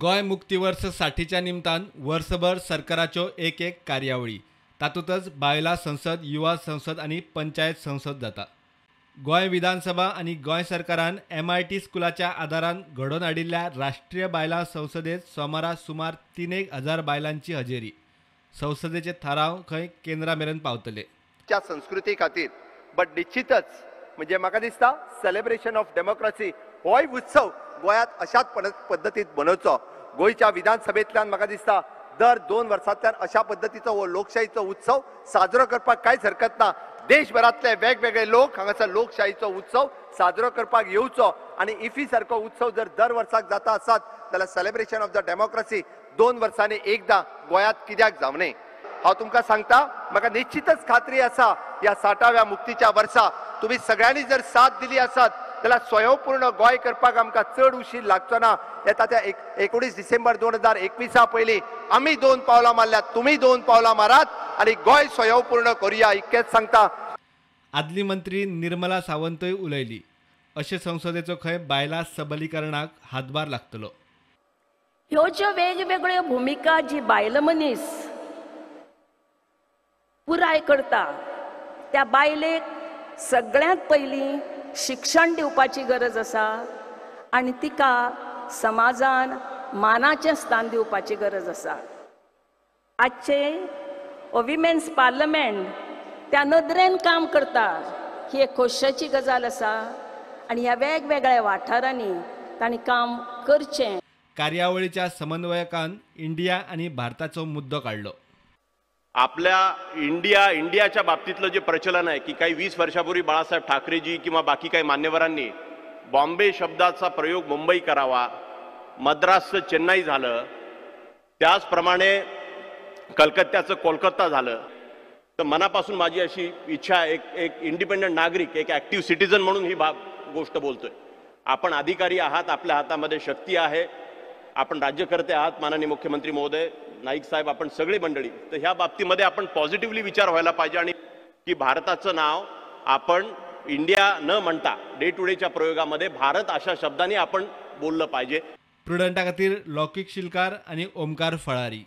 गोंय मुक्ती वर्स 60च्या निमतान वर्सभर सरकाराच्यो एक एक कार्यावळी, तातूंतच बायलां संसद, युवा संसद आनी पंचायत संसद जाता. गोंय विधानसभा आनी गोंय सरकारान MIT स्कुलाच्या आदारान घडोवन हाडिल्ल्या राष्ट्रीय बायलां संसदेत सोमारा सुमार 3,000 बायलांची हजेरी. संसदेचे थाराव खंय केंद्रा मेरेन पावतले. च्या संस्कृती खातीर बट निश्चितच म्हणजे म्हाका दिसता सेलिब्रेशन ऑफ डेमोक्रसी होय उत्सव गोंयांत अशाच पद्दतीत मनोवचो. गोंयच्या विधानसभेंतल्यान म्हाका दिसता दर 2 वर्सांतल्यान अशा पद्दतीचो हो लोकशाहीचो उत्सव साजरो करपाक कांयच हरकत ना. देशभरांतले वेगवेगळे लोक हांगासर लोकशाहीचो उत्सव साजरो करपाक येवचो आनी इफी सारको उत्सव जर दर वर्साक जाता आसत जाल्यार सेलिब्रेशन ऑफ the democracy 2 वर्सांनी एकदां गोंयांत कित्याक जावं न्हय. हांव तुमकां सांगता, म्हाका निश्चितच खात्री आसा ह्या 60व्या मुक्तीच्या वर्सा तुमी सगळ्यांनी जर साथ दिली आसत जाल्यार स्वयंपूर्ण गोंय करपाक आमकां चड उशीर लागचो ना. येता त्या 19 डिसेंबर 2021 पयलीं आमी 2 पावलां मारल्यात, तुमी 2 पावलां मारात आनी गोंय स्वयंपूर्ण करुया, इतकेंच सांगता. आदली मंत्री निर्मला सावंतय उलयली. अशे संसदेचो खंय बायलां सबलीकरणाक हातभार लागतलो. ह्यो ज्यो वेगवेगळ्यो भुमिका जी बायल मनीस पुराय करता त्या बायलेक सगळ्यांत पयलीं शिक्षण दिवपाची गरज आसा आनी तिका समाजान मानाचें स्थान दिवपाची गरज आसा. आजचे विमेन्स पार्लमेंट त्या नदरेन काम करता ही एक खोशयेची गजाल आसा आनी ह्या वेगवेगळ्या वाठारांनी तांणी काम करचें. कार्यावळीच्या समन्वयकान इंडिया आनी भारताचो मुद्दो काडलो. आपल्या इंडियाच्या बाबतीतलं जे प्रचलन आहे की काही 20 वर्षापूर्वी बाळासाहेब ठाकरेजी किंवा बाकी काही मान्यवरांनी बॉम्बे शब्दाचा प्रयोग मुंबई करावा, मद्रासचं चेन्नई झालं, त्याचप्रमाणे कलकत्त्याचं कोलकाता झालं. तर मनापासून माझी अशी इच्छा, एक इंडिपेंडंट नागरिक, एक ॲक्टिव्ह सिटीजन म्हणून ही गोष्ट बोलतोय. आपण अधिकारी आहात, आपल्या हातामध्ये शक्ती आहे, आपण राज्यकर्ते आहात माननीय मुख्यमंत्री महोदय, नाईक साहेब, आपण सगळी मंडळी, तर ह्या बाबतीमध्ये आपण पॉझिटिव्हली विचार व्हायला पाहिजे आणि की भारताचं नाव आपण इंडिया न म्हणता डे टू डेच्या प्रयोगामध्ये भारत अशा शब्दांनी आपण बोललं पाहिजे. प्रुडंटा खातीर लौकिक शिलकार आनी ओमकार फळारी.